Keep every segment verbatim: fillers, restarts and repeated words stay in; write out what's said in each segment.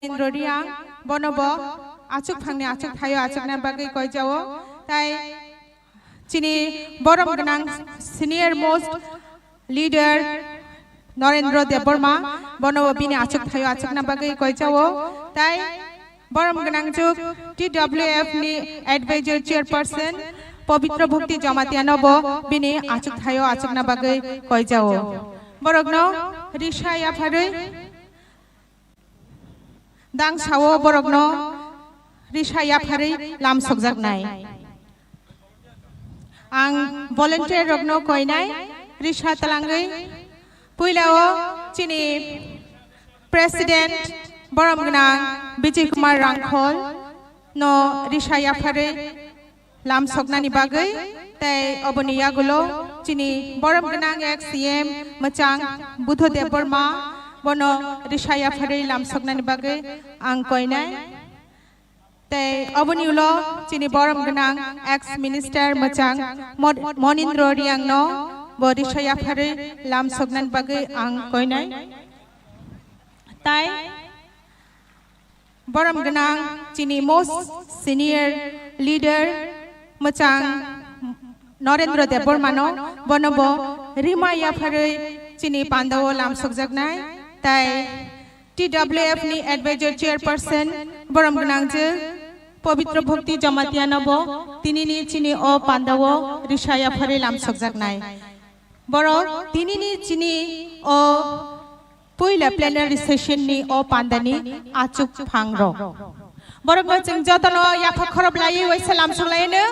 Indro Riang, bono bo achuk phangni achuk thaio achukna bagwi koijao. Tai chini borom gwnang senior most leader Norendra Debbarma, bono bo bini achuk thaio achukna bagwi koijao. Tai borom gwnangchuk T W F ni advisor chairperson Pabitra Bhakti Jamatia no bo bini achuk thaio achukna bagwi koijao. Borokno risa yapharwi dang sao borokno risa yapharwi lam sokjaknai. Ang volunteer rokno koinai risa talangwi puilao chini president borom gwnang Bijay Kumar Rangkhol no risa yapharwi lam soknani bagwi, tei oboni yagulo chini borom gwnang ex C M mwchang Budho Debbarma bono risa yapharwi lam soknani bagwi ang koinai. Tei oboni ulo chini borom gwnang ex minister mwchang Mon-, Monindro Riang no bo risa yapharwi lam soknani bagwi ang koinai. Tai borom gwnang chini most senior leader mwchang Norendra Debbarma no, bono bo rima yapharwi chini pandao lam sokjaknai, tai T W F ni advisor chairperson borom gwnang je Pabitra Bhakti Jamatia no bo tinini chini o pandao risa yapharwi lam sokjaknai. Borok tinini chini o puila plenary session ni o pandani achuk phangrok. Borokno chwng jotono yapha khorob laiwi waisa lamsok laino,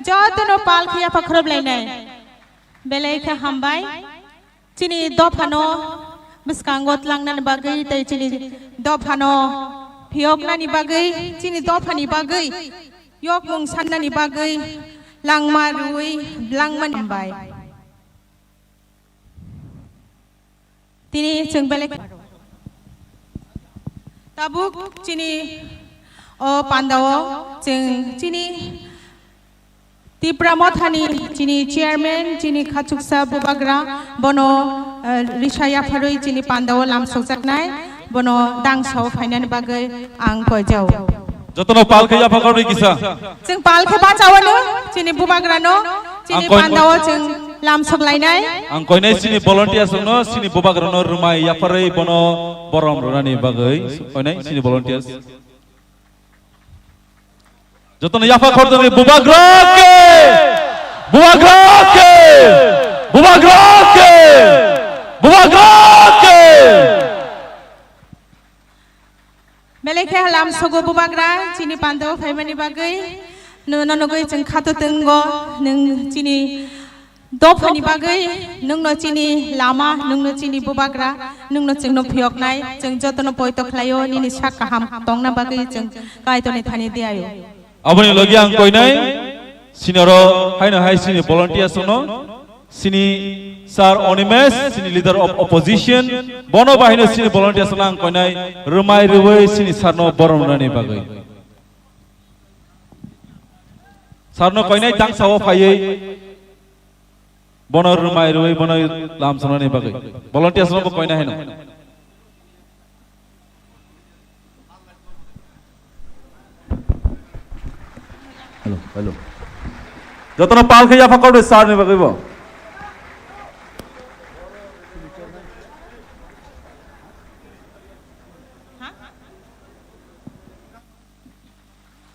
jotono pal khe yapha khorob lainai. Belai khe hambai. Chini dophano bwskango tlangnani bagwi tei chini dophano phiyoknani bagwi, chini dophani bagwi yokmung sannani bagwi langma rwui langmani hambai. Tini chwng belai tabuk chini o pandao chwng chini Tipra Mothani chini chairman, chini khachuksa bubagra, bono, eh, risa yapharwi chini pandao lam sokjaknai, bono dangsao phainani bagwi ang koijao. Jotono pal khe yapha khorwi kisa. Chwng pal khe bachawano, chini bubagrano, chini ang koi-, pandao chwng lam soklainai. Ang koinai chini volunteers no, chini bubagrano rwmai yapharwi bono borom rwnani bagwi koinai chini volunteers. Jotono yapha khorjani bubagra khe! Bubagra khe! Bubagra khe! Bubagra khe! Belai khe lam sogo bubagra, chini pandao phaimani bagwi, nono nugwi chwng khato twngo, nwng chini dophani bagwi, nwngno chini lama, nwngno chini bubagra, nwngno chwngno phiyoknai, chwng jotono poito khlaio, nini sak kaham tongna bagwi chwng Kaitorni thani diaio. Aboni logi ang koinai, sini oro haino hai sini volunteers no, sini Sir Animesh, sini leader of opposition, bono bahino sini volunteers no ang koinai, rwmai rwui sini sir no borom rwnani bagwi. Sir no koinai tang sao phaiwi, bono rwmai rwui bono lam sonani bagwi. Volunteers no bo koinai haino. Hello, hello. Jotono pal khe yapha khorwi sir ni bagwi bo.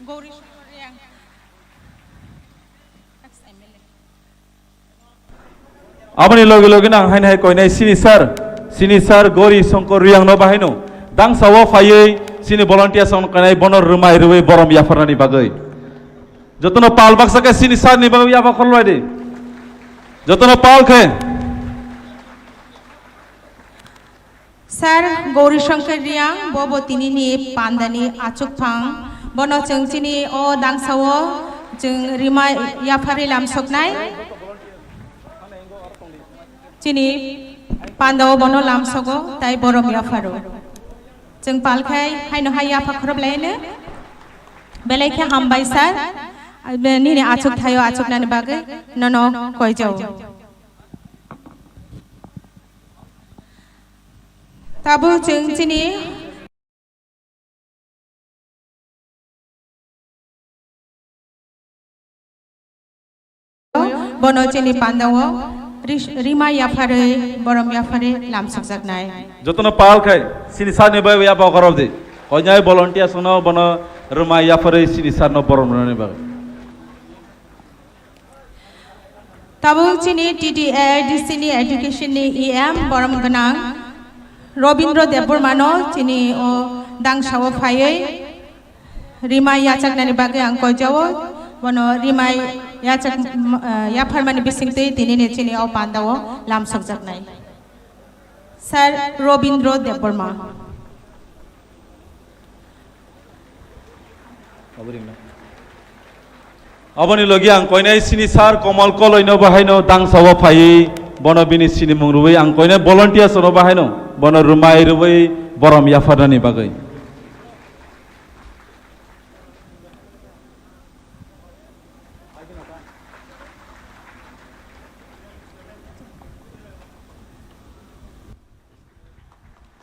Gauri Shankar Reang, ex M L A. Aboni logi logi no ang haino hai koinai sini sir, sini sir Gauri Shankar Reang no bahaino dangsa o phaiwi sini volunteers rok no koinai bono rwmai rwui borom yapharnani bagwi. Jotono pal baksa khe sini sir ni bagwi yapha khorlai di. Jotono pal khe. Sir Gauri Shankar Reang, bobo tinini pandani achukphang, bono chwng chini o dangsao chwng rima yapharwi lamsoknai, chini pandao bono lamsogo, tai borom yapharo. Chwng palkhai haino hai yapha khorob laino, belai khe hambai sir, nini achuk thaio achuknani bagwi nono koijao. Tabuk chwng chini Bono chini pandao ris-, rima yapharwi, borom yapharwi lamsokjaknai. Jotono pal khai, chini sani bai ya bokorok di. Koinai volunteers no bono rima yapharwi chini sar no borom rwnani bagwi. Tabuk chini T D A D C ni education ni E M borom gwnang Robindra Debbarma no chini o dangsa o phaiwi rima yachaknani bagwi ang koijao, bono rima yachak, eh, yapharmani bisingtwi tinini chini o pandao lamsokjaknai. Sir Robindra Debbarma. Aboni logi ang koinai sini sir Komal Koloi no bahaino dangsa o phaiwi bono bini sinimung rwui ang koinai volunteers no bahaino bono rwmai rwui borom yapharnani bagwi.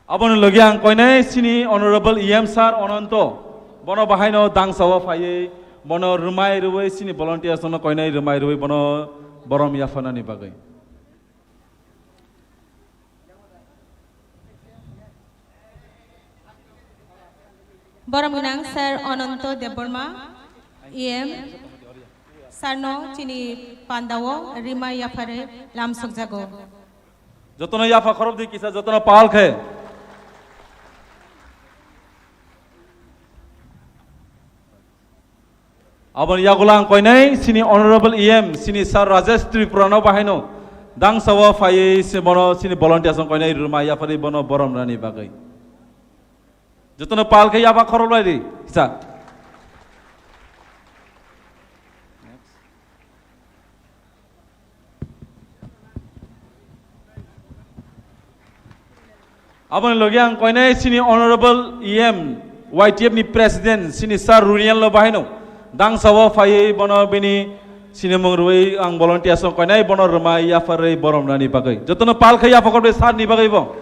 Aboni logi ang koinai sini Honorable E M Sir Ononto, bono bahaino dangsa o phaiwi bono rwmai rwui sini volunteers no koinai rwmai rwui bono borom yapharnani bagwi. Borom gwnang Sir Ononto Debbarma, E M, Sir no chini pandao rima yapharwi lamsokjago. Jotono yapha khorop di kisa, jotono pal khe. Aboni yagulang koinai sini Honorable E M, sini Sir Rajesh Tripura no bahaino dangsa o phaiwi se bono sini volunteers no koinai rwma yapharwi bono borom rani bagwi. Jotono pal khe yapha khorop lai di kisa. Aboni logi ang koinai sini Honorable E M, Y T F ni President, sini Sir Runiel no bahaino dangsa o phaiwi bono bini sinimung rwui ang volunteers no koinai bono rwmai yapharwi borom rani bagwi. Jotono pal khe yapha khorop di sir ni bagwi bo.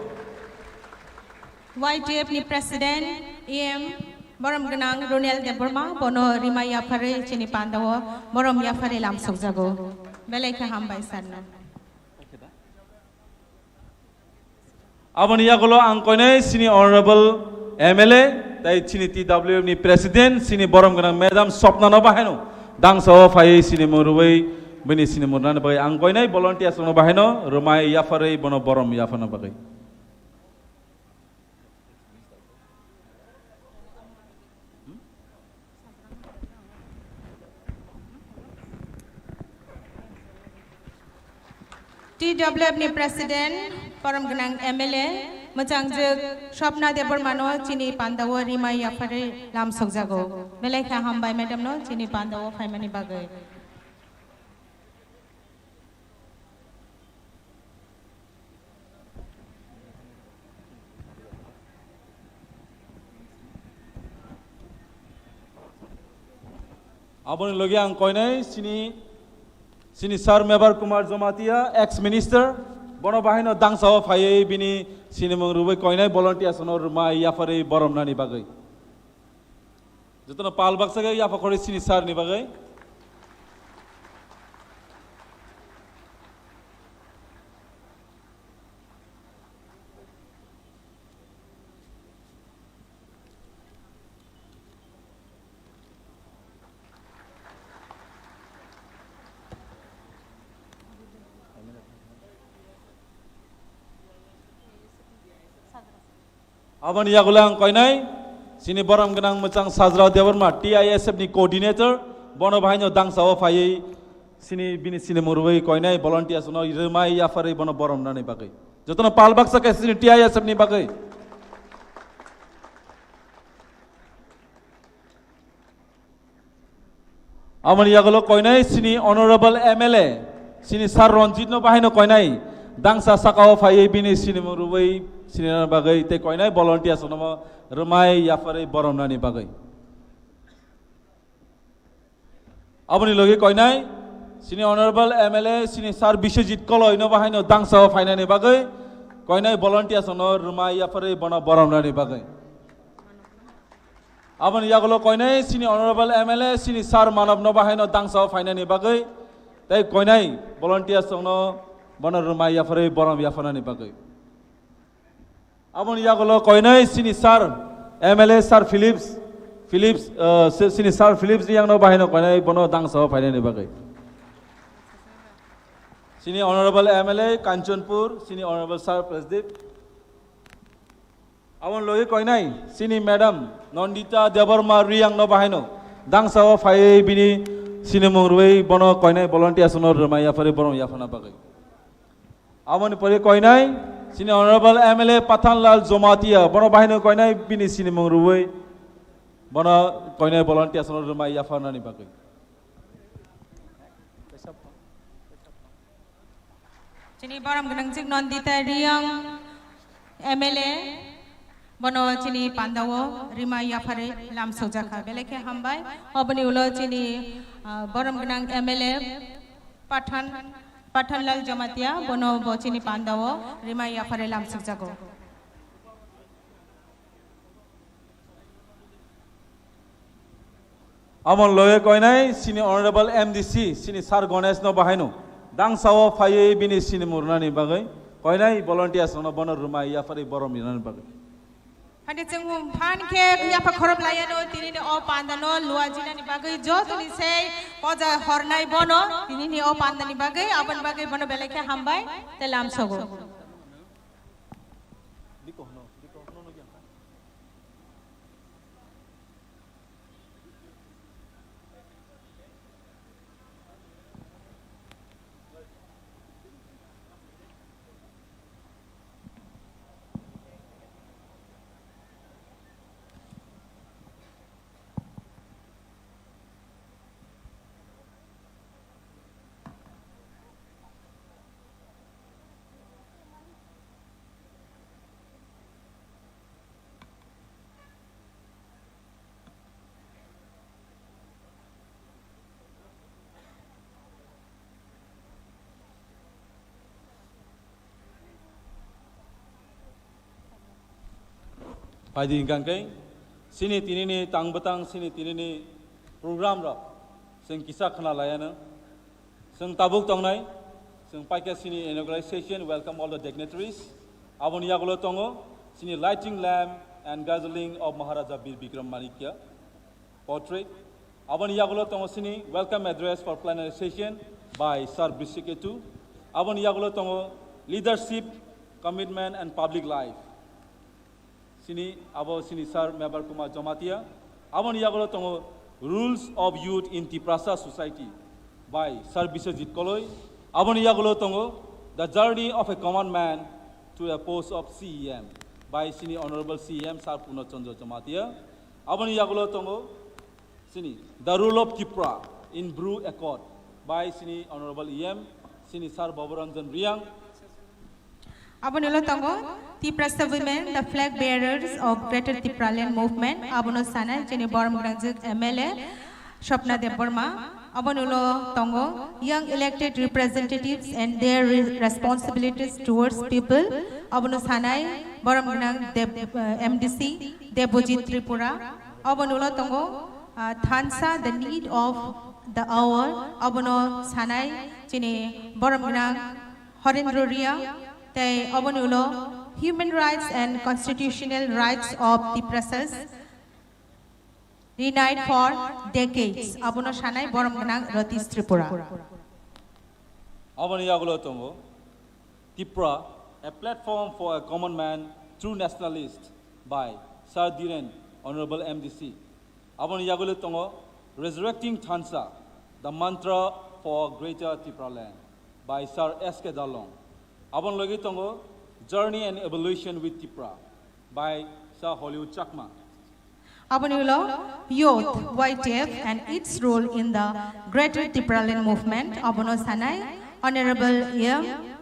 Y T F ni President, E M, borom gwnang Ronel Debbarma, bono rima yapharwi chini pandao borom yapharwi lamsokjago. Belai khe hambai sir no. Aboni yagulo ang koinai sini Honorable M L A, tai chini T W F ni President, sini borom gwnang Madam Swapna no bahaino dangsa o phaiwi sinimung rwui bini sinimung rwna bagwi ang koinai volunteers no bahaino rwmai yapharwi bono borom yapharna bagwi. T W F ni President, borom gwnang M L A, mwchangjwk Swapna Debbarma no chini pandao rima yapharwi lamsokjago. Belai khe hambai madam no chini pandao phaimani bagwi. Aboni logi ang koinai sini, sini Sir Mebar Kumar Jamatia, ex minister, bono bahaino dangsa o phaiwi bini sinimung rwui koinai volunteers no rwmai yapharwi borom nani bagwi. Jotono pal baksa khe yapha khorwi sini sir ni bagwi. Aboni yagulang koinai, sini borom gwnang mwchang Sajrao Debbarma, T I S F ni coordinator, bono bahaino dangsa o phaiwi, sini bini sini murwi koinai volunteers no rwmai yapharwi bono borom nani bagwi. Jotono pal baksa khe sini T I S F ni bagwi. Aboni yagulo koinai sini Honorable M L A, sini Sir Ranjit no bahaino koinai, dangsa saka o phaiwi bini sini mung rwui sini bagwi tei koinai volunteers no rwmai yapharwi borom nani bagwi. Aboni logi koinai sini Honorable M L A, sini Sir Biswajit Koloi no bahaino dangsa o phainani bagwi, koinai volunteers no rwmai yapharwi bono borom nani bagwi. Aboni yagulo koinai sini Honorable M L A, sini Sir Manav no bahaino dangsa o phainani bagwi, Tei koinai volunteers rokno bono rwmai yapharwi borom yapharnani bagwi. Aboni yagulo koinai sini sir, M L A sir Philips, Philips, uh, si-, sini sir Philips ni yangno bahaino koinai bono dangsa o phainani bagwi. Sini honorable M L A Kanchanpur, sini honorable sir Prasdeep. Aboni logi koinai sini madam Nandita Debbarma Riyang no bahaino dangsa o phaiwi bini sini mung rwui bono koinai volunteers no rwmai yapharwi borom yapharna bagwi. Aboni pore koinai sini honorable M L A Pathanlal Jomatia bono bahaino koinai bini sini mung rwui bono koinai volunteers no rwmai yapharnani bagwi. Chini borom gwnang chik Nandita Riyang M L A bono chini pandao rwmai yapharwi lam sokjakha, belai khe hambai. Oboni ulo chini, ah, borom gwnang M L A Pathan, Pathanlal Jamatia bono bo chini pandao rwmai yapharwi lam sokjago. Amon loye koinai sini honorable M D C sini sir Ganesh no bahaino dangsa o phaiwi bini sini mung rwnani bagwi koinai volunteers rokno bono rwmai yapharwi borom rinani bagwi. Hadi chwng phan khe yapha khorop layano tinini o panda no luajinani bagwi jotoni sei poja hornai bono tinini o pandani bagwi aboni bagwi bono belai khe hambai tei lam sogo. Phaidi hingkha khe, sini tinini tang bwtang, sini tinini program rok, chwng kisa khna laiano. Chwng tabuk tongnai, chwng paikha sini inauguration, welcome all the dignitaries. Aboni yagulo tongo, sini lighting lamp and gathering of Maharaja Bir Bikram Manikya portrait. Aboni yagulo tongo sini welcome address for plenary session by Sir Bishiketu. Aboni yagulo tongo leadership, commitment and public life. Sini abo sini Sir Mebar Kumar Jamatia. Aboni yagulo tongo Rules of Youth in Tiprasa Society by Sir Biswajit Koloi. Aboni yagulo tongo The Journey of a Common Man to a Post of C E M by sini Honorable C E M Sir Purno Chandra Jamatia. Aboni yagulo tongo sini The Role of Tripura in Bru Accord by sini Honorable E M, sini Sir Baburanjan Riyang. Aboni ulo tongo Tiprasa Women, the flag bearers of Greater Tipraland Movement. Abono sanai chini borom gwnangjwk M L A Swapna Debbarma. Aboni ulo tongo young elected representatives and their re-, responsibilities towards people. Abono sanai borom gwnang Deb-, eh, M D C Debojit Tripura. Aboni ulo tongo, ah, Thansa, the need of the hour. Abono sanai chini borom gwnang Horendro Riya. Tei aboni ulo human rights and constitutional rights of Tiprasas denied for decades. Abono sanai borom gwnang Ratish Tripura. Aboni yagulo tongo Tipra, a platform for a common man, true nationalist by Sir Dhiren, Honorable M D C. Aboni yagulo tongo Resurrecting Thansa, the mantra for greater Tipraland by Sir S K Darlong. Aboni logi tongo Journey and Evolution with Tipra by Sir Hollywood Chakma. Aboni ulo Youth, Y T F and its role in the Greater Tipraland Movement, abono sanai Honorable M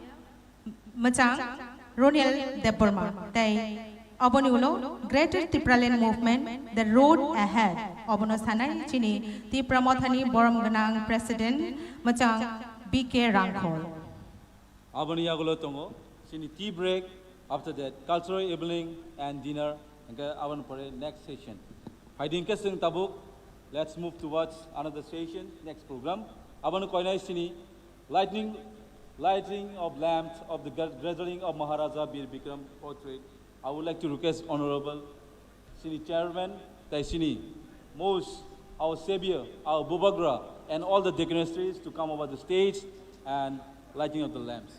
Mwchang Ronil Debbarma. Tei aboni ulo Greater Tipraland Movement, the road ahead, abono sanai chini Tipra Mothani borom gwnang President Mwchang B K Rangkhol. Aboni yagulo tongo chini tea break, after that cultural evening and dinner, hingke aboni pore next session. Phaidi hingke chwng tabuk, let's move towards another session, next program. Aboni koinai chini Lighting, lighting of lamps of the gra-, gathering of Maharaja Bir Bikram portrait. I would like to request Honorable Sini Chairman, tai Sini Mose, our Savior, our Bubagra, and all the dignitaries to come over the stage and lighting of the lamps.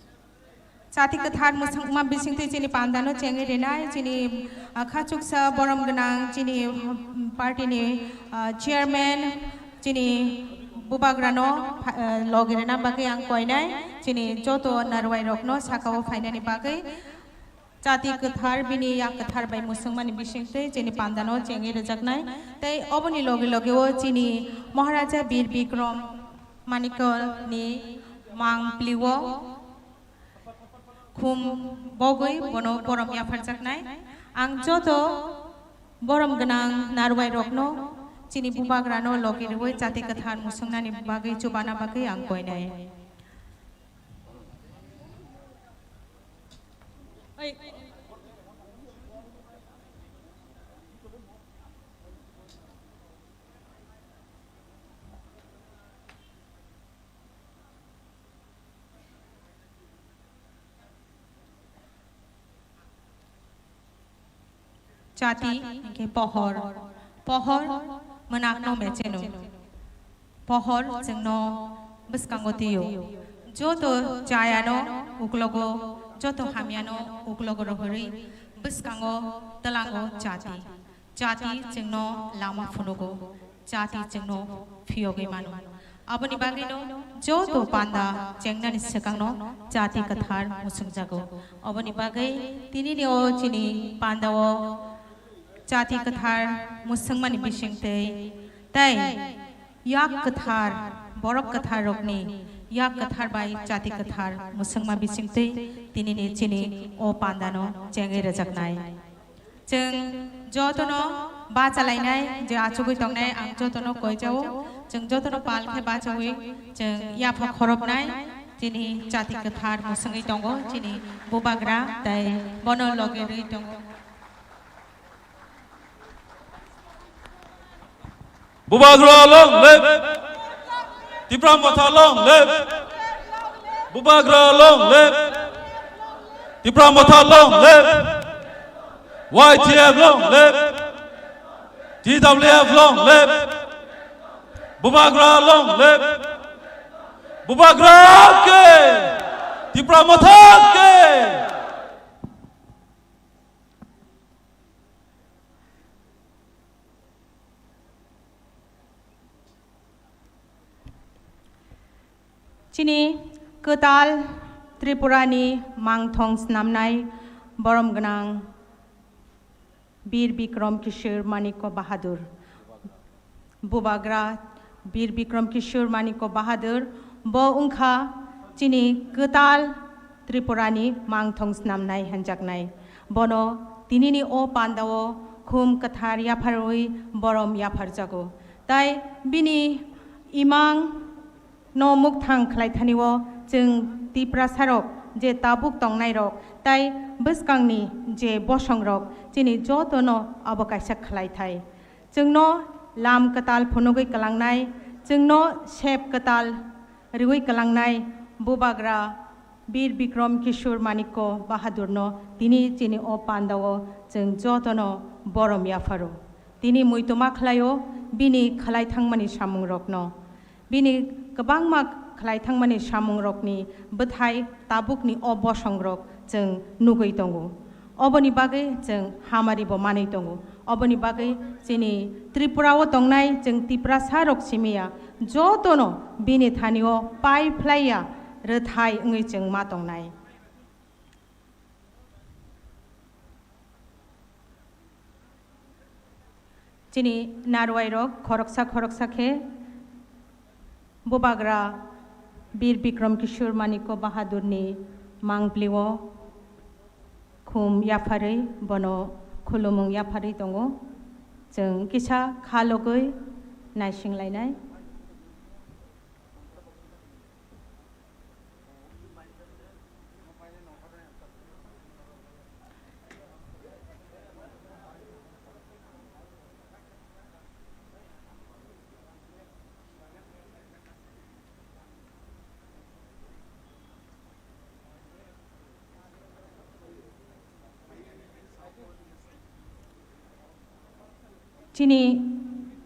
Chati kwthar mwswkma bisingtwi chini pandano chengwi rinai, chini, ah, khachuksa borom gwnang, chini, um, party ni, ah, chairman, chini bubagrano pha-, ah, logi rina bagwi ang koinai, chini joto narwai rokno sakao phainani bagwi. Chati kwthar bini yak kwthar bai mwswkmani bisingtwi chini pandano chengwi rwjaknai. Tei oboni logi logi o chini Maharaja Bir Bikram Manikya ni mang plio khum bogwi bono borom yapharjaknai. Ang joto borom gwnang narwai rokno chini bubagrano logi rwui chati kwthar mwswknani bagwi chubana bagwi ang koinai. Chati hwnkhe pohor, pohor mwnakno mecheno, pohor chwngno bwskango twiyo. Joto chayano uklogo, joto hamyano uklogo rohorwi bwskango twlango chati. Chati chwngno lama phunugo, chati chwngno phiyogwi mano. Aboni bagwino joto panda chengnani swkangno chati kwthar mwswngjago. Aboni bagwi tinini o chini pandao chati kwthar mwswngmani bisingtwi tei yak kwthar, borok kwthar rokni yak kwthar bai chati kwthar mwswngma bisingtwi tinini chini o pandano chengwi rwjaknai. Chwng jotono bachalainai je achugwi tongnai, ang jotono koijao. Chwng jotono pal khe bachawi chwng yapha khoroknai. Chini chati kwthar mwswngwi tongo, chini bubagra tei bono logi rwi tongo. Bubagra long live! Tipra Motha long live! Bubagra long live! Tipra Motha long live! Y T F long live! T W F long live! Bubagra long live! Bubagra ke! Tipra Motha ke! Chini kwtal Tripurani mangthong snamnai borom gwnang Bir Bikram Kishore Manikya Bahadur. Bubagra Bir Bikram Kishore Manikya Bahadur, bo wngkha chini kwtal Tripurani mangthong snamnai hwnjaknai. Bono tinini o pandao khum kwthar yapharwi borom yapharjago. Tai bini imang no mukthang khlaithanio chwng Tiprasarok je tabuk tongnairok tai bwskangni je bosongrok chini jotono abo kaisa khlaithai. Chwngno lam kwtal phunugwi kwlangnai, chwngno sep kwtal riwi kwlangnai Bubagra Bir Bikram Kishore Manikya Bahadurno tini chini o pandao chwng jotono borom yapharo. Tini muitoma khlaio bini khlai thangmani samungrokno. Bini kwbangma khlai thangmani samungrokni bwthai tabukni o bosongrok chwng nugwi tongo. Oboni bagwi chwng hamari bo manwi tongo. Oboni bagwi chini Tripura-o tongnai chwng Tiprasa rok simiya jotono bini thanio pai phlaiya rwthai wngwi chwng ma tongnai. Chini narwai rok khoroksa khoroksa khe Bubagra Bir Bikram Kishore Manikya Bahadurni mangplio khum yapharwi bono khulumung yapharwi tongo. Chwng kisa kha logwi naising lainai. Chini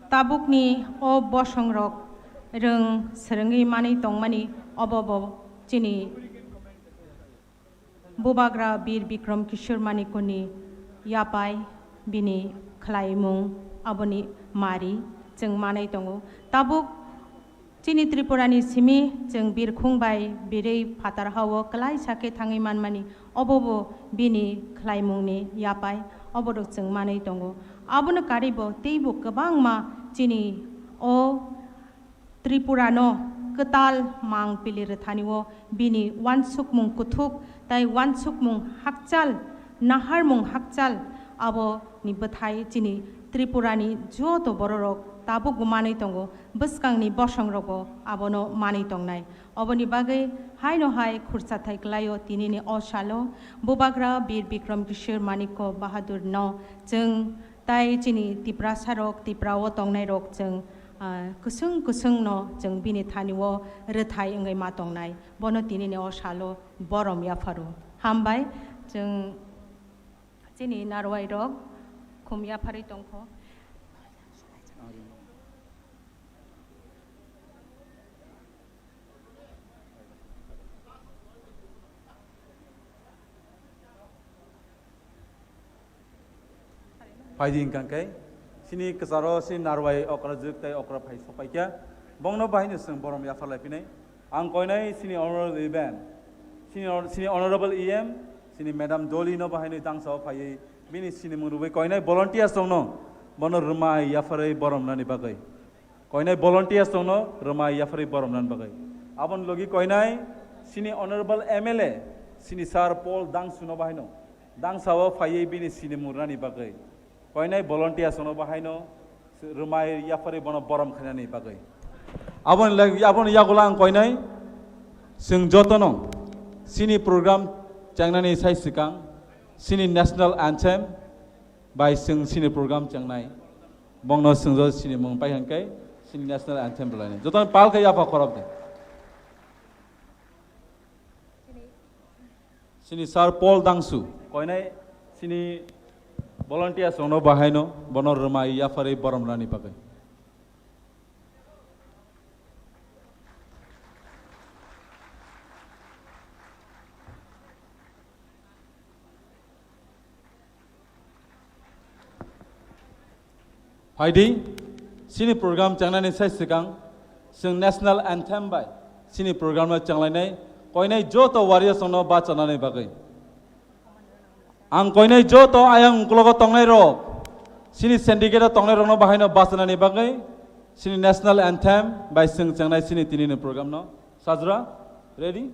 tabukni o bosongrok rwng swrwngwi manwi tongmani obo bo chini Bubagra Bir Bikram Kishore Manikuni yapai bini khlaimung aboni mari chwng manwi tongo. Tabuk chini Tripurani simi chwng birkhung bai birwi phatar hao kwlaisa khe thangwi manmani obo bo bini khlaimungni yapai oborok chwng manwi tongo. Abono karwi bo teibo kwbangma chini o Tripura no kwtal mang pili rwthani o bini uansukmung kuthuk tai uansukmung hakchal naharmung hakchal abo ni bwthai chini Tripura ni joto bororok tabuk bo manwi tongo, bwskang ni bosong rok bo abono manwi tongnai. Oboni bagwi haino hai khursa thai kwlaio tinini o salo Bubagra Bir Bikram Kishore Manikko Bahadur no chwng tai chini Tiprasa rok, Tipra o tongnai rok chwng, ah, kwswng kwswng no chwng bini thani o rwthai wngwi ma tongnai. Bono tinini o salo borom yapharo. Hambai chwng chini narwai rok khum yapharwi tongkho. Phaidi hwnkha khe, chini kwcharo chini narwai okra jwk tei okra phai sokpaikha, bongno bahaino chwng borom yapharlai phinai. Ang koinai chini honorable event, chini hon-, chini honorable E M, chini madam Doli no bahaino dangsa o phaiwi bini sinimung rwui koinai volunteers tongno bono rwmai yapharwi borom nani bagwi. Koinai volunteers tongno rwmai yapharwi borom nani bagwi. Aboni logi koinai chini honorable M L A, chini sir Paul Dangsu no bahaino dangsa o phaiwi bini sinimung rwni bagwi. Koinai volunteers tongno bahaino rwmai yapharwi bono borom khainani bagwi. Aboni lag-, aboni yagulo ang koinai chwng jotono chini program chengnani sai swkang chini national anthem bai chwng chini program chengnai. Bongno chwng jo chini mung pai hwnkhe chini national anthem rwlainai. Jotono pal khe yapha khorok di. Chini sir Paul Dangsu, koinai chini volunteers rokno bahaino bono rwmai yapharwi borom rani bagwi. Phaidi, chini program chengnani sai swkang, chwng national anthem bai chini program no chenglainai, koinai joto warriors rokno bachanani bagwi. Ang koinai joto ayang uklogo tongnai rok, chini syndicate o tongnai rokno bahaino bachanani bagwi, chini national anthem bai chwng chengnai chini tinini program no. Sajra, ready?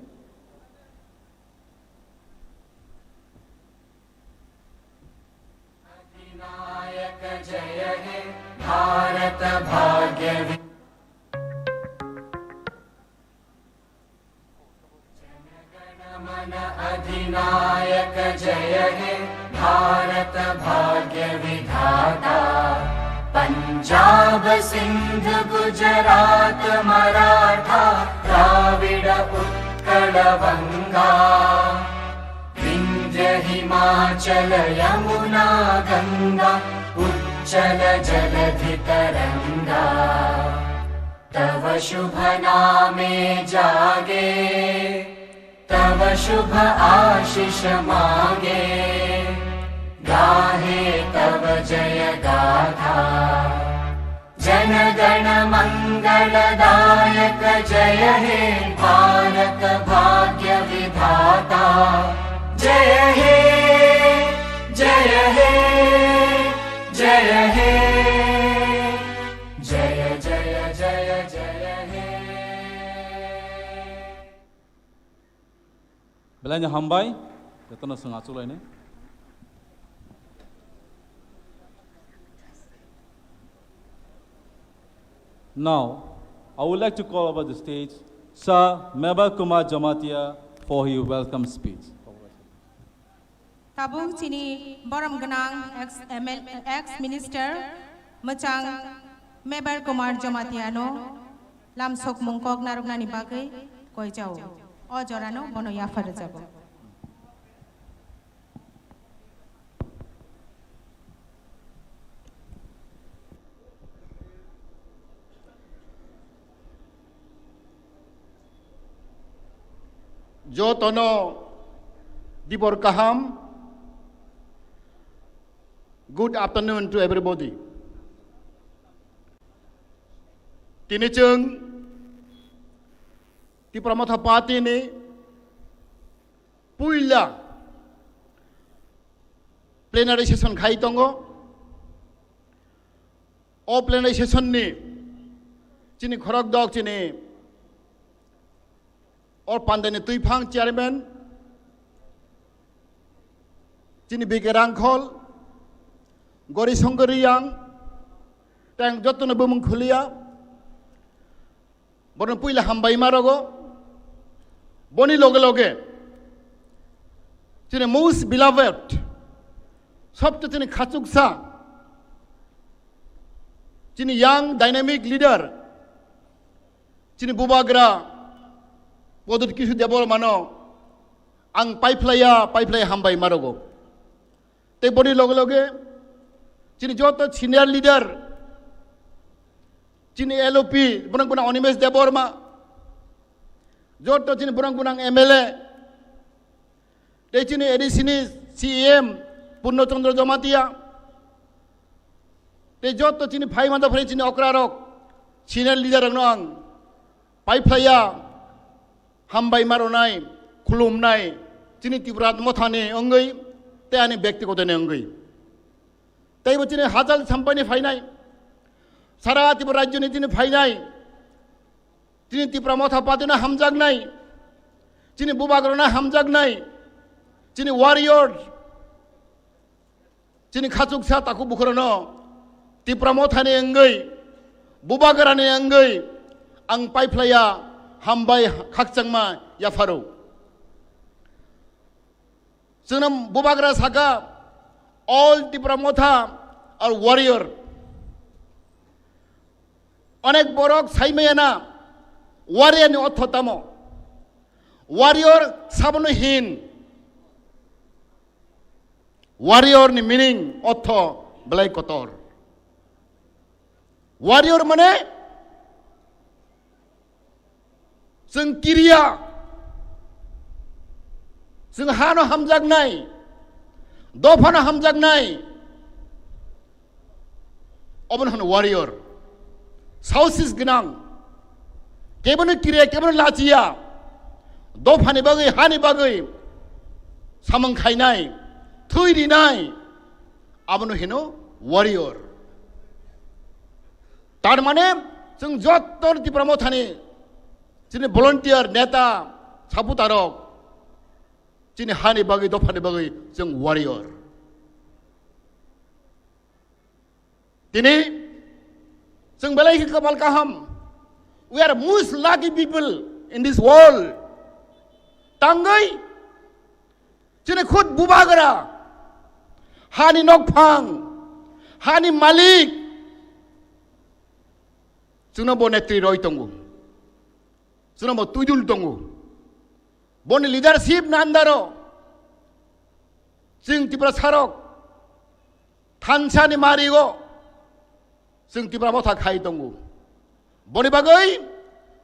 अधिनायक जय हे भारत भाग्य वि- जनगण मन अधिनायक जय हे भारत भाग्य विधाता। पंजाब सिंध गुजरात मराठा द्राविड़ उत्कल वंगा। विंध्य हिमाचल यमुना गंगा उच्चल जलधि तरंगा। तव शुभ नामे जागे, तव शुभ आशिष मागे, गाहे तव जय गाथा। जन गण मंगलदायक जय हे भारत भाग्य विधाता। जय हे, जय हे, जय हे, जय जय जय जय हे। Belai no hambai, jotono chwng achuk lainai. Now, I would like to call over the stage Sir Mebar Kumar Jamatia for his welcome speech. Tabuk chini borom gwnang ex M L, ex minister mwchang Mebar Kumar Jamatia no lamsokmung kok narwknani bagwi koi chao. O jora no bono yaphar rwjago. Jotono dibor kaham. Good afternoon to everybody. Tini chwng Tipra Motha Party ni puila plenary session khai tongo. O plenary session ni chini khorok dok chini o pandani twiphang chairman chini B K Rangkhol, Gori Songkor Riyang, tang jotono bumung khuliya. Bono puila hambai ma rogo. Boni loge loge chini most beloved, sobte chini khachuksa, chini young dynamic leader, chini bubagra Pradyut Kishore Debbarmano ang paiphlaiya, paiphlaiya hambai ma rogo. Tei boni loge loge chini joto senior leader, chini L O P, borok gwnang Animesh Debbarma, joto chini borok gwnang M L A, tei chini A D C ni C E M Purno Chandra Jamatia, tei joto chini phai mantha phai chini okra rok, senior leader rokno ang paiphlaiya, hambai ma rwnai, khulumnai, chini Tipra Mothani wngwi tei ani bektigotoni wngwi. Teibo chini hachal sampaini phainai, sara Tipra rajyoni chini phainai, chini Tipra Motha Partyno hamjaknai, chini bubagrano hamjaknai, chini warrior, chini khachuksa takhuk bukhurano Tipra Mothani wngwi, bubagrani wngwi ang paiphlaiya, hambai khakchangma yapharo. Chwngno bubagra saka, all Tipra Motha are warrior. Onek borok sai maya na, warrior ni ortho tamo? Warrior sabono hin. Warrior ni meaning, ortho belai kotor. Warrior mane chwng kiriya, chwng hano hamjaknai, dophano hamjaknai, obono hwno warrior. Saosis gwnang, kebono kiriya, kebono lachiya, dophani bagwi, hani bagwi samung khainai, thwi rinai, abono hino warrior. Tar mane chwng jotto Tipra Mothani chini volunteer, neta, supporter rok chini hani bagwi, dophani bagwi chwng warrior. Tini chwng belai khe kapal kaham. We are most lucky people in this world. Tangwi chini khud bubagra, hani nokphang, hani malik, chwngno bo netri roi tongo, chwngno bo tuidul tongo. Boni leadership ni under o chwng Tiprasa rok thansa ni mari o chwng Tipra Motha khai tongo. Boni bagwi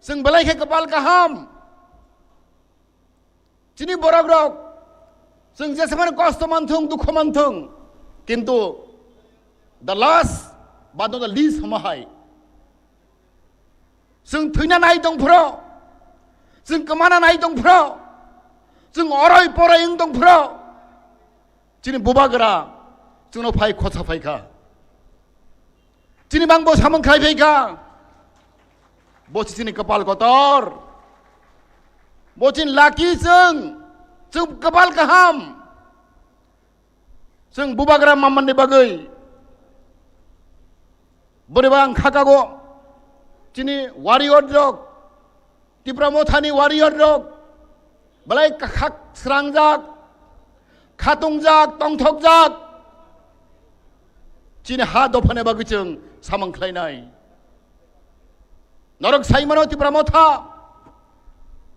chwng belai khe kapal kaham. Chini borok rok, chwng jesemani kosto manthung, dukho manthung, kintu the last but not the least hwnma hai, chwng thwina nai tong phro, chwng kwmana nai tong phro, chwng oroi poroi wng tong phro, chini bubagra chwngno phai khosa phai kha. Chini bangbo samung khlai phai kha. Bo si chini kapal kotor. Bo chini lucky chwng. Chwng kapal kaham. Chwng bubagra mamani bagwi. Boni bang khakago. Chini warrior rok. Tipra Mothani warrior rok belai khak srangjak, khatungjak, tongthokjak. Chini ha dophani bagwi chwng samung khlainai. Norok saimano Tipra Motha,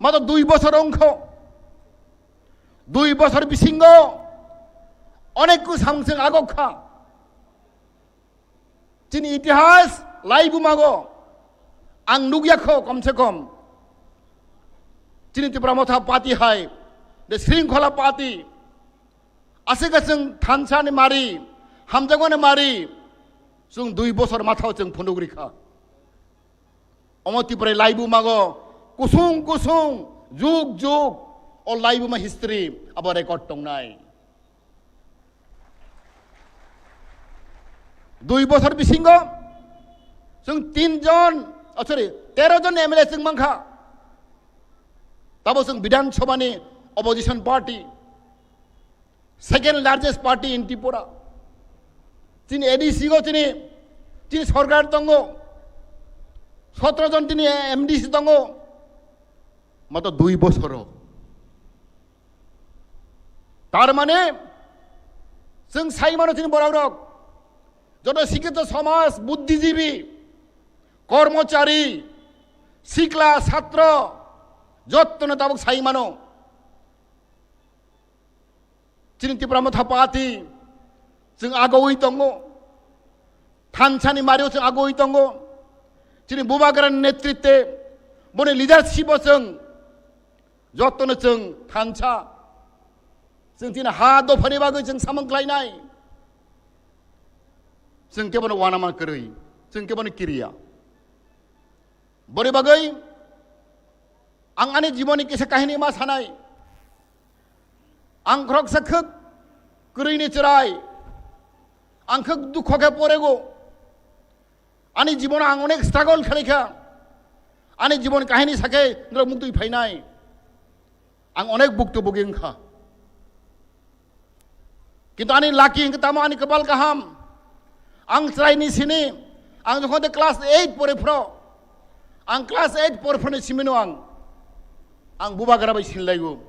mato dui bosor wngkho. Dui bosor bisingo onek ku samung chwng agok kha. Chini itihas laibumago ang nukya kho, kom se kom Chini Tipra Motha Party hai, the Shringkhola Party, aswk chwng thansa ni mari, hamjakmani mari, chwng dui bosor mathao chwng phunuk rikha. Omo Tipra laibu mago, kusung kusung, jug jug, o laibuma history abo record tongnai. Dui bosor bisingo chwng tin jon, oh, sorry, tero jon M L A chwng mankha. Tabo chwng Bidhan Sabha ni opposition party, second largest party in Tripura. Chini A D C go chini, chini sorkar tongo, sotro jon chini M D C tongo, mato dui bosoro. Tar mane, chwng sai mano chini borok rok, joto sikkito somaj, buddhijibi, kormochari, sikla, satro, jottono tabuk sai mano. Chini Tipra Motha Party chwng agoi tongo, thansani mario chwng agoi tongo. Chini Bubagrani netritwe, boni leadership o chwng jottono chwng thansa, chwng chini ha dophani bagwi chwng samung khlainai. Chwng kebono uanama kwrwi, chwng kebono kiriya. Boni bagwi ang ani jiboni kisa kahini ma sanai. Ang khoroksa khwk kwrwini chwrai, ang khwk dukho khe porego. Ani jibono ang onek struggle khlaikha. Ani jibon kahini sakhe norok muktwi phainai. Ang onek buktu bugi wngkha. Kintu ani lucky hwnkhe tamo ani kwpal kaham. Ang chwraini sini, ang jokhon de class eight pore phro, ang class eight pore phroni simino ang, ang Bubagra bai sinlaigo.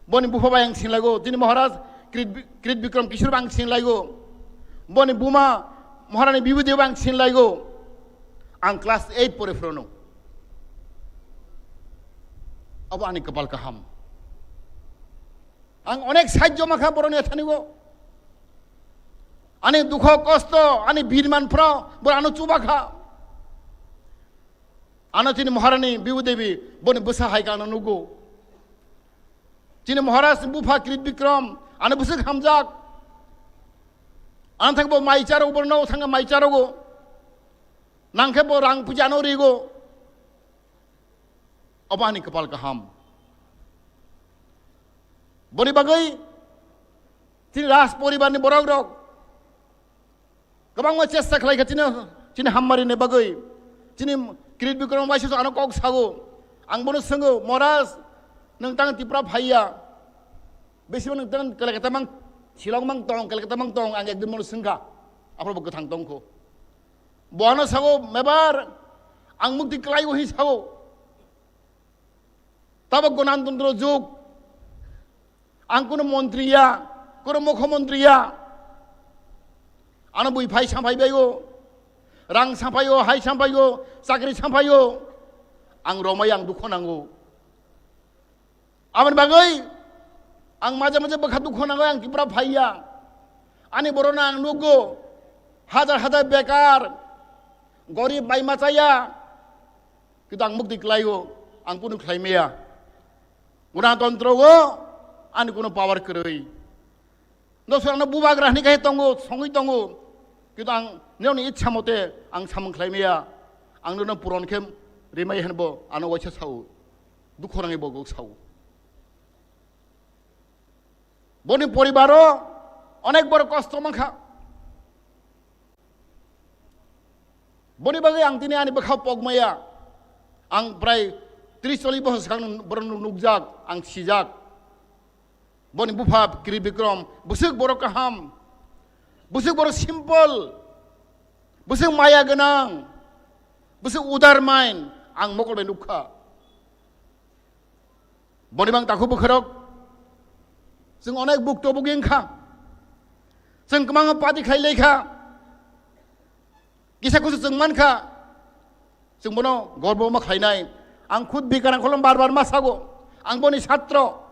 Boni bupha bai ang sinlaigo. Tini Maharaj Krit, Krit Bikram Kishore bai ang sinlaigo. Boni buma Maharani Bibhuti bai ang sinlaigo. Ang class eight pore phrono. Abo ani kwpal kaham. Ang onek sahajjo mankha boroni thanigo. Ani dukho kosto, ani birman phro, bor ano chubakha. Ano chini Maharani Bibu Devi, boni bwsa hai kano nugo. Chini Maharaj bupha Krit Bikram, ano bwswk hamjak. Ano thangbo mai charo, borno thanga mai charogo. Nangkhe bo rang puja no rigo. Obo ani kwpal kaham. Boni bagwi chini Raj poribarni borok rok kwbangma chesta khlai kha chini, chini hammarini bagwi. Chini Krit Bikram waisa ano kok sago. Ang bono swngo, "Maharaj, nwng tang Tipra phaiya? Besi nwng tang Kolkata mang, Shillong mang tong, Kolkata mang tong?" Ang ekdin bono swngkha. Aphuru bo kwthang tongkho. Bono sago, "Mebar, ang mukti klaigo," hi sago. Tabo Ganatantro jug. Ang kuno montri ya, kuno mukhyamantri ya. Ano bui phai samphai baigo. Rang samphaigo, hai samphaigo, chakri samphaigo. Ang romai ang dukho nango. Aboni bagwi ang maje maje bwkha dukho nango, ang Tripura phaiya. Ani borokno ang nukgo, hajar hajar bekar, gorib bai machaya. Kintu ang mukti klaio, ang kunu khlai maya. Ganatantro o ani kuno power kwrwi. Nosor ano bubagra hwnwi khe tongo, songwi tongo. Kintu ang nini ichha mote ang samung khlai maya. Ang nono puron khe rimai hwnbo ano waisa sao. Dukho nangwi bo kok sao. Boni poribaro onek bor kosto mankha. Boni bagwi ang tini ani bwkhao pokmaya. Ang prai tris chollish bochor swkang borok nuk-, nukjak, ang sijak. Boni bupha Krit Bikram, bwswk borok kaham, bwswk borok simple, bwswk maya gwnang, bwswk udar mind, ang mokol bai nukha. Boni bang takhuk bwkhorok, chwng onek bukto bugi wngkha, chwng kwbangma party khlai laikha, kisa kusu chwng mankha, chwng bono gorbo ma khlainai. Ang khud Bikarang kholom bar bar ma sago, ang boni satro,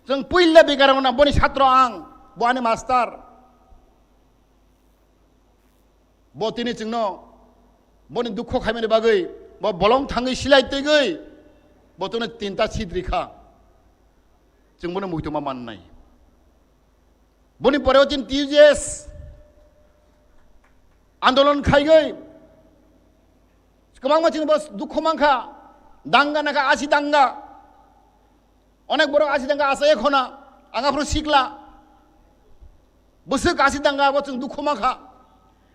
chwng puila Bikarang na boni satro ang, bo ani master. Bo tini chwngno boni dukho khaimani bagwi, bo bolong thangwi silai twigwi, Bo chwngno tinta seat rikha. Chwng bono muitoma mannai. Boni pore o chini T U J S andolon khaigwi kwbangma chini bo dukhu mankha. Danga nakha, asi danga. Onek borok asi danga asai khona. Ang aphuru sikla. Bwswk asi danga bo chwng dukhu mankha.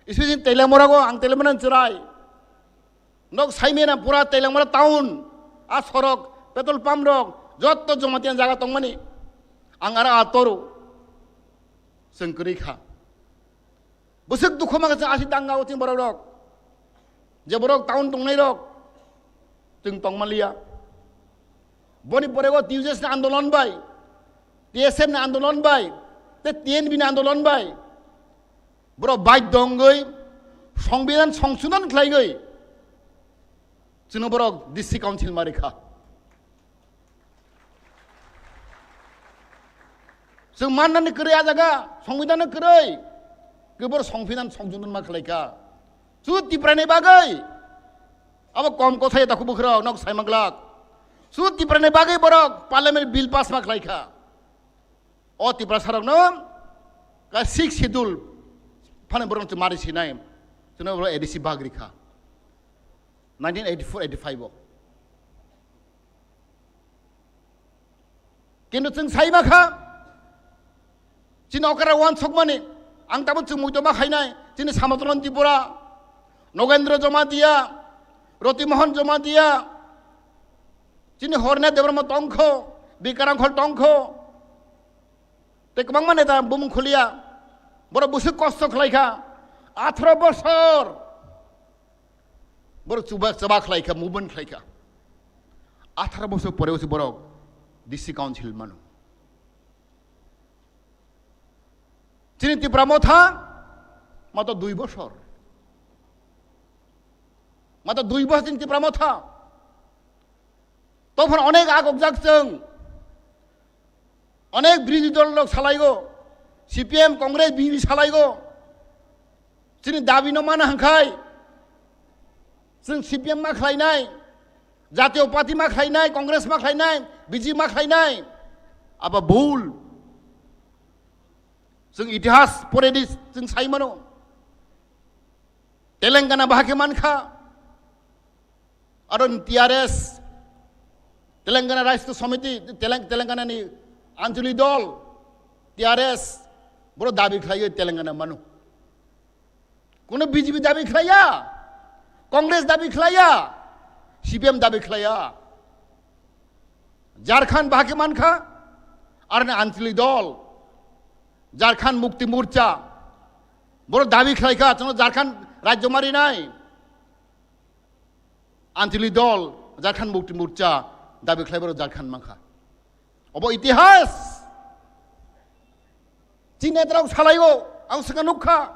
Especially Teliamura go, ang Teliamura ni chwrai. Nok saimena pura Teliamura town, a sorok, petrol pump rok, jotto Jamatia jaga tongmani. Ang aro a toru. Chwng kwrwi kha. Bwswk dukhu mankha chwng asi danga o chini borok rok. Je borok town tongnai rok. Chwng tongmaliya. Boni pore o T U J S ni andolon bai, T S F ni andolon bai, te T N V ni andolon bai. Borok baidyo wngwi Songbidan songsodon khlaigwi chwngno borok District Council ma rikha. Chwng mannani kwrwi a jaga, Songbidan no kwrwi. Kebor Songbidan songsodon ma khlaikha. Chu Tiprani bagwi. Abo kom kothai takhuk bwkhwrok nok saimanglak. Chu Tiprani bagwi borok Parliament bill pass ma khlaikha. O Tiprasarokno ka sixth schedule phano borok mari sinai. Chwngno borok A D C bag rikha. Nineteen eighty-four eighty-five o. Kintu chwng sai ma kha, chini okra wansokmani, ang tabuk chwng muitoma khainai, chini Samodron Tripura, Nogendra Jamatia, Roti Mohon Jamatia, chini Horne Debbarma tongkho, Bikaram Khol tongkho, tei kwbangma neta bumung khuliya, borok bwswk kosto khlaikha, atharo bosor. Borok chuba chaba khlai kha, movement khlai kha. Atharo bosor pore usi borok D C Council mano. Chini Tipra Motha mato dui bosor. Mato dui bosor chini Tipra Motha. Tophon onek agokjak chwng. Onek birodhi dol rok salaigo, C P M, Congress, B J P salaigo. Chini dabi no mana hwnkhe chwng C P M ma khlainai, Jatiyo Party ma khlainai, Congress ma khlainai, B J P ma khlainai. Abo bul. Chwng itihas poredi chwng sai mano. Telangana bahai khe mankha. Aro T R S, Telangana Rashtra Samiti, Telang-, Telangana ni Anchalik Dol, T R S, boro dabi khlaiwi Telangana mano. Kuno B J P dabi khlaiya, Congress dabi khlaiya, C P M dabi khlaiya. Jharkhand bahai khe mankha, aro ni Anchalik Dol, Jharkhand Mukti Morcha, boro dabi khlaikha, chwngno Jharkhand rajyo marinai. Anchalik Dol, Jharkhand Mukti Morcha, dabi khlai borok Jharkhand mankha. Obo itihas. Chini netarok salaio, ang swkang nukha.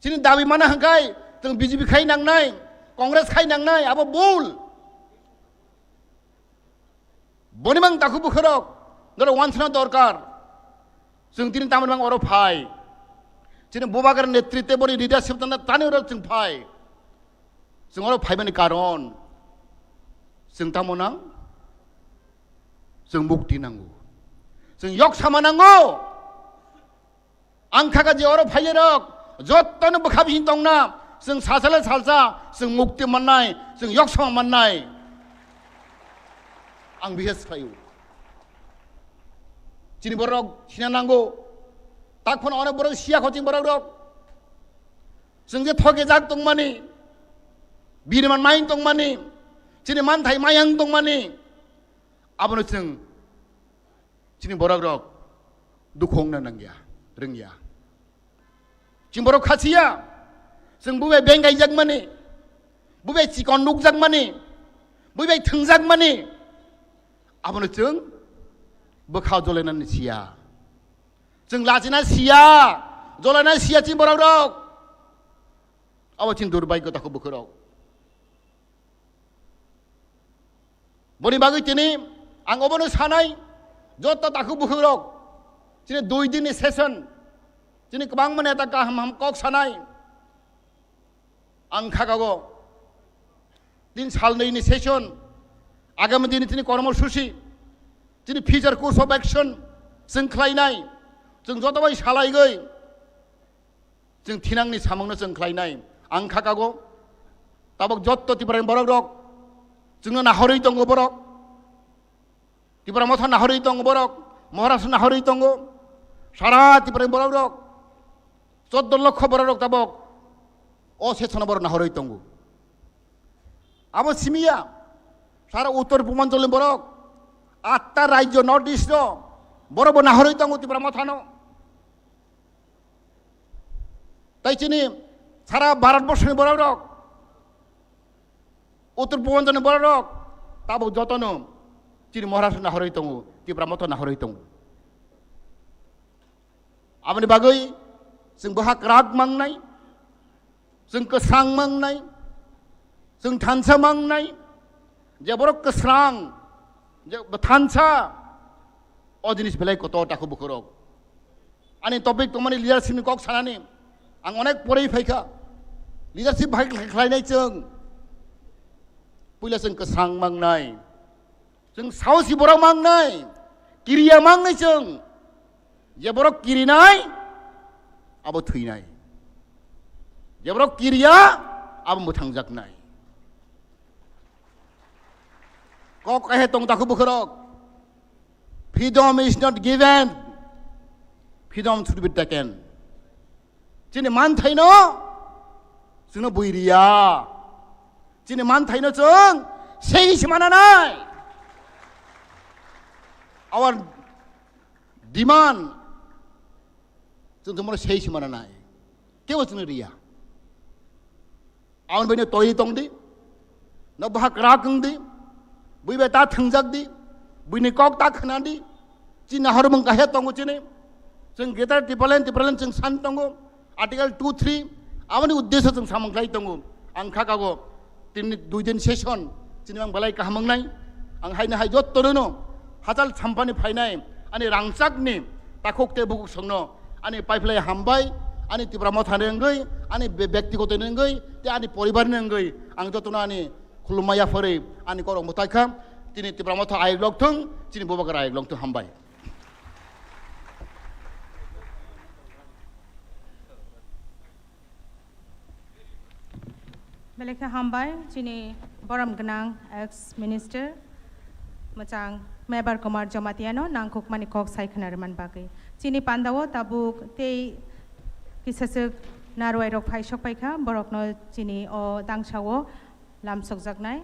Chini dabi mana hwnkhe, chwng B J P khai nangnai, Congress khai nangnai, abo bul. Boni mang takhuk bwkhwrok, norok wansana dorkar. Chwng tini tamoni mang oro phai. Chini Bubagra netritwe boni leadership tangna tani oro chwng phai. Chwng oro phaimani karon. Chwng tamo nang? Chwng mukti nango. Chwng yoksama nango. Ang kha kha je oro phaiyarok, jottoni bwkha bising tongna, chwng salsa le salsa, chwng mukti mannai, chwng yoksama mannai. Ang bihas khlaio. Chini borok sina nango. Tak phano onek borok siya kho chini borok rok. Chwng je thokjak tongmani, birman mai tongmani, chini manthai mayang tongmani, abono chwng Chini borok rok dukhu wngna nangya, rwngya. Chini borok khasiya, chwng bubai beng kaijakmani, bubai chikon nukjakmani, bubai thwngjakmani, abono chwng bwkha jolainani siya. Chwng lachina siya, jolaina siya chini borok rok. Abo chini durbagyo takhuk bwkhwrok. Boni bagwi tini ang obono sanai, joto takhuk bwkhwrok, chini dui dinni session, chini kwbangma neta kaham ham kok sanai. Ang khagago tin salnwini session, Agami dini tini kormosusi, tini future course of action chwng khlainai, chwng joto bai salaigwi chwng thinangni samungno chwng khlainai. Ang khakago, tabok jotto Tiprani borok rok chwngno nahorwi tongo borok, Tipra Motha nahorwi tongo borok, Maharashtra nahorwi tongo, sara Tiprani borok rok, choddo lokho borok rok tabok o session borok nahorwi tongo. Abo simiya, sara Uttor Purbanchal ni borok, atta rajyo North East o borok bo nahorwi tongo Tipra Mothano. Tai chini sara Bharat Borsho ni borok rok, Uttor Purbanchal ni borok rok, tabok jotono chini Maharashtra nahorwi tongo, Tipra Motha nahorwi tongo. Aboni bagwi chwng boha kwrak mangnai, chwng kwsang mangnai, chwng thansa mangnai, je borok kwsang, je thansa, o jinis belai kotor takhuk bukhurok. Ani topic tongmani leadership ni kok sanani, ang onek porwi phaikha, leadership bahai khlainai chwng, puila chwng kwsang mangnai, chwng saosi borok mangnai, kiriya mangnai chwng. Je borok kirinai, abo thwinai. Je borok kiriya, abo mwthangjaknai. Kok kahe tong takhuk bukhurok. Freedom is not given. Freedom should be taken. Chini manthaino chwngno bui riya. Chini manthaino chwng sei se mananai. Our demand chwng chwngno sei se mananai. Kebo chwngno riya. Aboni baino twi tongdi, no boha kwrak wngdi, bui bai ta thwngjak di, buini kok ta khna di, chini nahormung kahe tongo chini, chwng Greater Tipraland, Tipraland chwng san tongo, Article two three, aboni uddesho chwng samung khlai tongo, ang khakago, tini dui din session, chini ang belai kaham wngnai, ang haino hai jotto rwno, hachal sampani phainai, ani rangchakni takhuk tei bukhuk songno, ani paiphlai hambai, ani Tipra Mothani wngwi, ani be-, bektigoto ni wngwi, tei ani poribar ni wngwi, ang jotono ani khulumma yapharwi, ani korok mwtai kha, chini Tipra Motha ayuk lok thung, chini Bubagra ayuk lok thung, hambai. Belai khe hambai chini borom gwnang ex minister mwchang Mebar Kumar Jamatia no nangkukmani kok sai khna rwmani bagwi. Chini pandao tabuk tei kisaswk narwai rok phai sok paikha, borok no chini o tangsa o lamsokjaknai.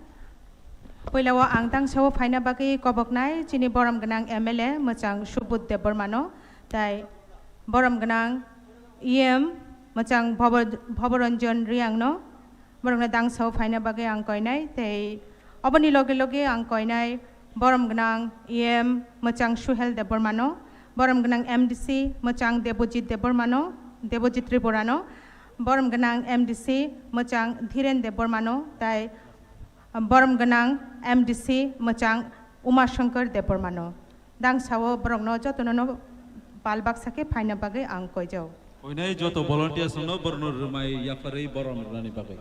Puila o ang tangsa o phaina bagwi koboknai chini borom gwnang M L A mwchang Subudh Debbarma no, tai borom gwnang E M mwchang Bhobo-, Bhoboranjan Reang no, borokno dangsa o phaina bagwi ang koinai, tei oboni loge loge ang koinai borom gwnang E M mwchang Suhel Debbarma no, borom gwnang M D C mwchang Debojit Debbarma no, Debojit Tripura no, borom gwnang M D C mwchang Dhiren Debbarma no, tai borom gwnang M D C mwchang Uma Shankar Debbarma no. Dangsa o borokno jotono no bal baksa khe phaina bagwi ang koijao. Koinai joto volunteers no borokno rwmai yapharwi borom rwnani bagwi.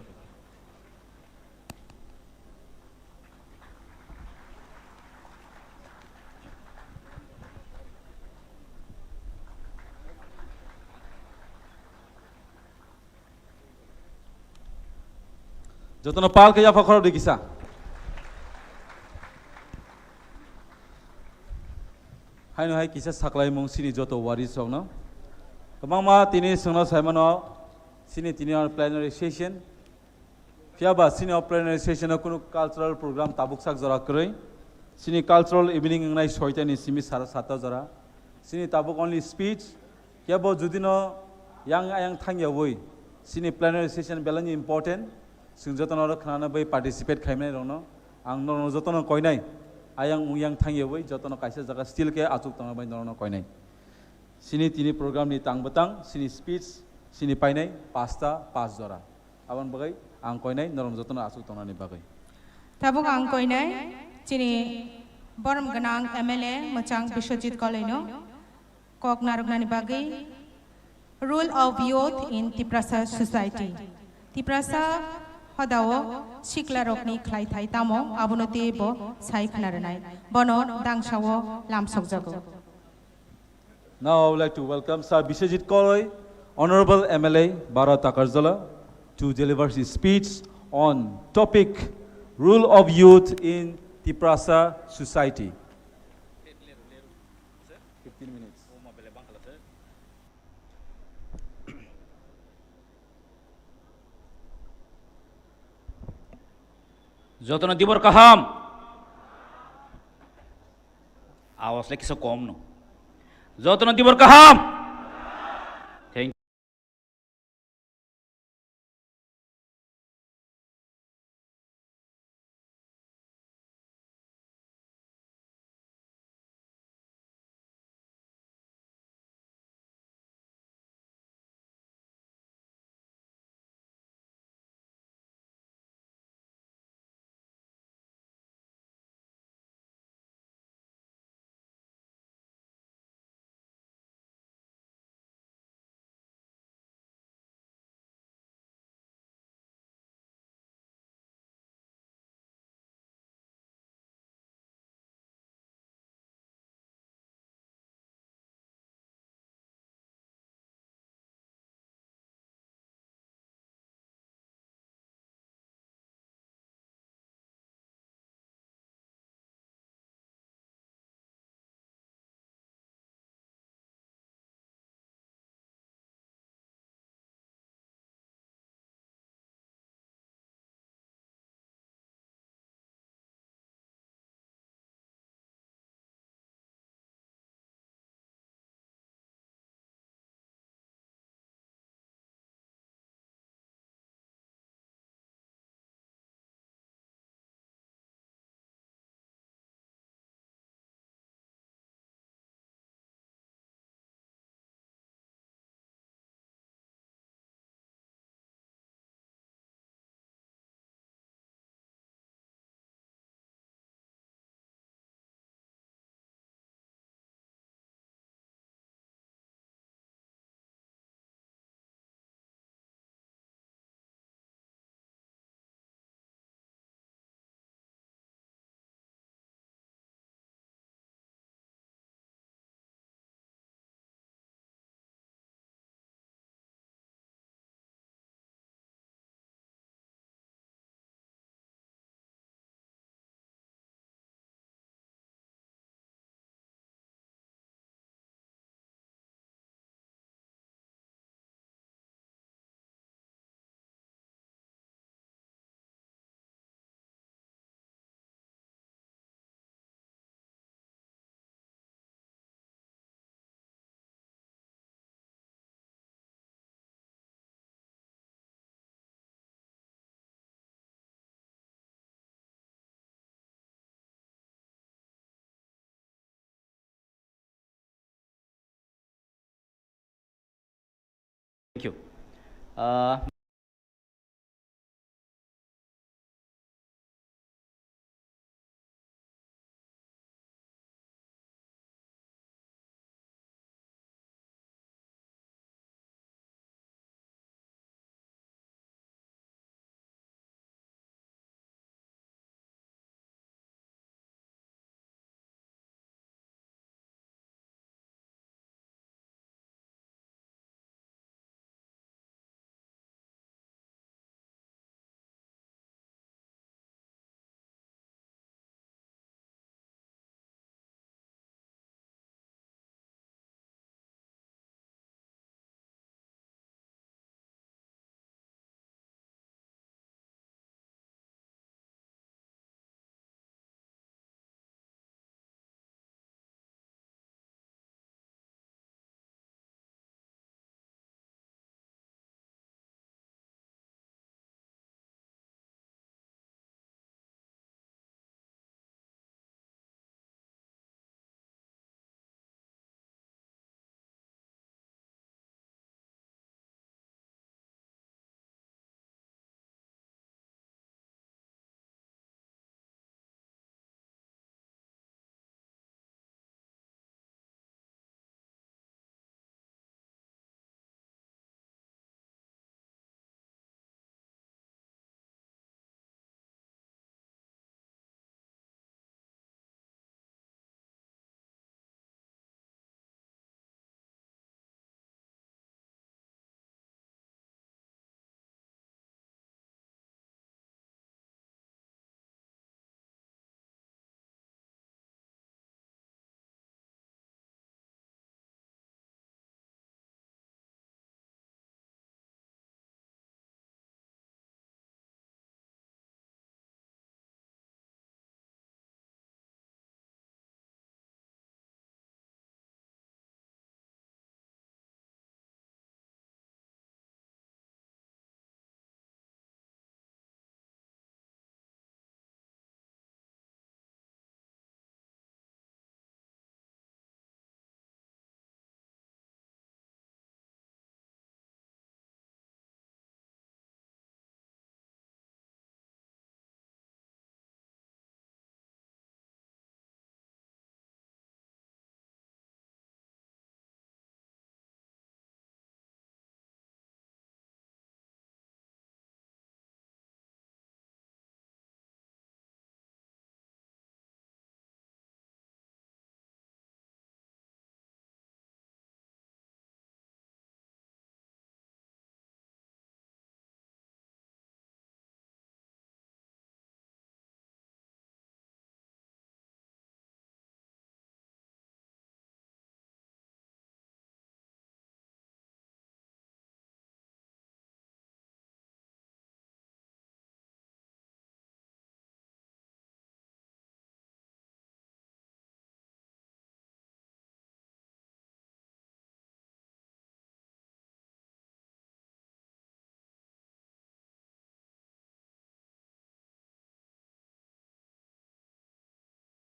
Jotono pal khe yapha khorok di kisa. Haino hai kisa saklaimung sini joto warisokno. Kwbangma tini swngno saimano sini tini plenary session. Phiya ba sini o plenary session o kunu cultural program tabuk sak jora kwrwi. Sini cultural evening wngnai soita ni simi sara sata jora. Sini tabuk only speech. Kebo judino yang ayang thangyawi sini plenary session belai ni important, chwng jotono oro khwnana bai participate khaimani rokno ang norokno jotono koinai, ayang ung yang thangyawi jotono kaisa jaga still khe achuk tongna bai norokno koinai. Sini tini program ni tang bwtang, sini speech, sini painai pasta pas jora. Aboni bagwi ang koinai norok jotono achuk tongnani bagwi. Tabuk ang koinai chini borom gwnang M L A mwchang Biswajit Koloino kok narwknani bagwi Role of Youth in Tiprasa Society. Tiprasa Hodao siklarokni khlaithai tamo, abono teibo sai khna rwnai. Bono dangsao lamsokjago. Now I would like to welcome Sir Biswajit Koloi, Honorable M L A, Bara Takarjala, to deliver his speech on topic Role of Youth in Tiprasa Society. Fifteen minutes. Jotono dibor kaham. Awas le kisa kom no. Jotono dibor kaham. Thank you. Thank you. Uh,